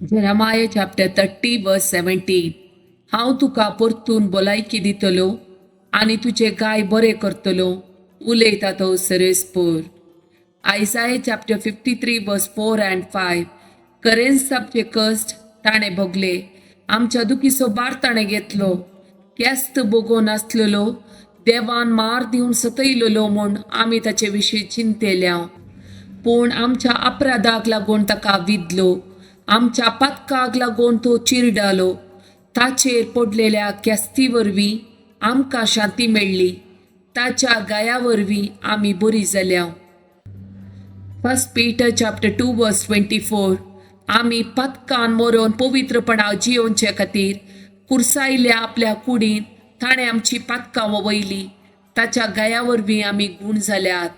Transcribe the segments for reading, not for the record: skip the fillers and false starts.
Jeremiah chapter 30 verse 17. हांव तुका परतून भलायकी दितलो आनी तुजे गाय बरे करतलो, उलयता तो सरेस्पोर. Isaiah chapter 53 verse 4 and 5. करेन्साचे कश्ट ताणें भोगले, आमच्या दुखीचो भार ताणें घेतलो. केस्त भोगोन आसलेलो, देवान मार दिवन सतयलेलो म्हूण आमी ताचे विशीं चिंतेल्या. पूण आमच्या अपराधाक लागून ताका विदलो, आमच्या पातकाक लागून तो चिरडालो. ताचेर पडलेल्या केस्ती वरवीं आमकां शांती मेळ्ळी, ताच्या गाया वरवीं आमी बरी जाल्या. First Peter chapter 2 verse 24. आमी पातकान मरोन पवित्रपणा जियोवचे खातीर कुर्सायल्या आपल्या कुडीन ताणें आमची पातकां वयली. ताच्या गाया वरवीं आमी गूण जाल्यात.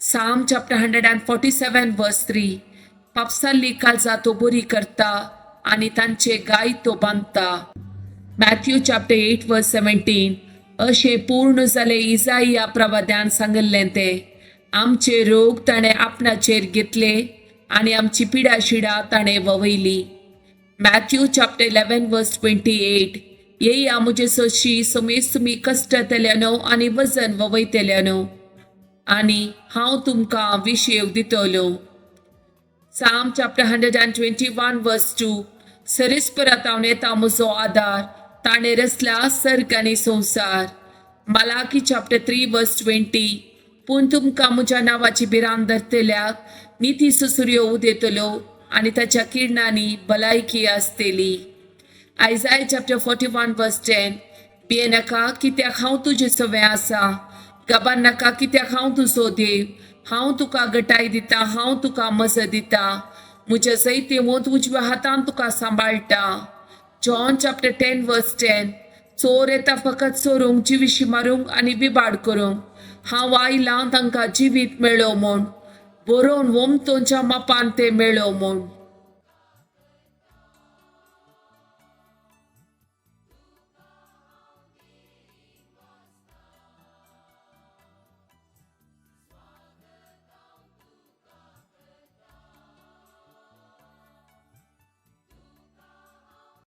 Psalm chapter 147 verse 3. पापसाल्ली काळजां तो बरी करता आनी तांचे गाय तो बांदता. Matthew chapter 8 verse 17. अशें पूर्ण जालें इजाया प्रवाद्यान सांगिल्लें तें, आमचे रोग ताणें आपणाचेर घेतले आनी आमची पिडा शिडा ताणें ववयली. Matthew chapter 11 verse 28. येया म्हजे सोशी समेज तुमी कश्टतल्यानो आनी वजन ववयतल्यानो आनी हांव तुमकां विशेव दितलो. Psalm chapter 121 verse 2. सरेस्परात हांव येता म्हजो आदार, ताणें रचला सर्ग आनी संवसार. Malachi chapter 3 verse 20. पूण तुमकां म्हज्या नांवाची भिरांत धरतल्याक निती सुसुर्यो उदेतलो आनी ताच्या किरणांनी भलायकी आसतली. Isaiah chapter 41 verse 10. भियेनाका, कित्याक हांव तुजे सवें आसा. घाबर नाका, कित्याक हांव तुजो देव. हांव तुका गटाय दिता, हांव तुका मजत दिता, म्हज्या जैतेवंत उजव्या हातान तुका सांबाळटा. John chapter 10 verse 10. चोर येता फकत चोरूंक, जिविशी मारूंक आनी बिबाड करूंक. हांव आयलां तांकां जिवीत मेळो म्हूण, बरोवन वोमतोंच्या मापान तें मेळो म्हूण.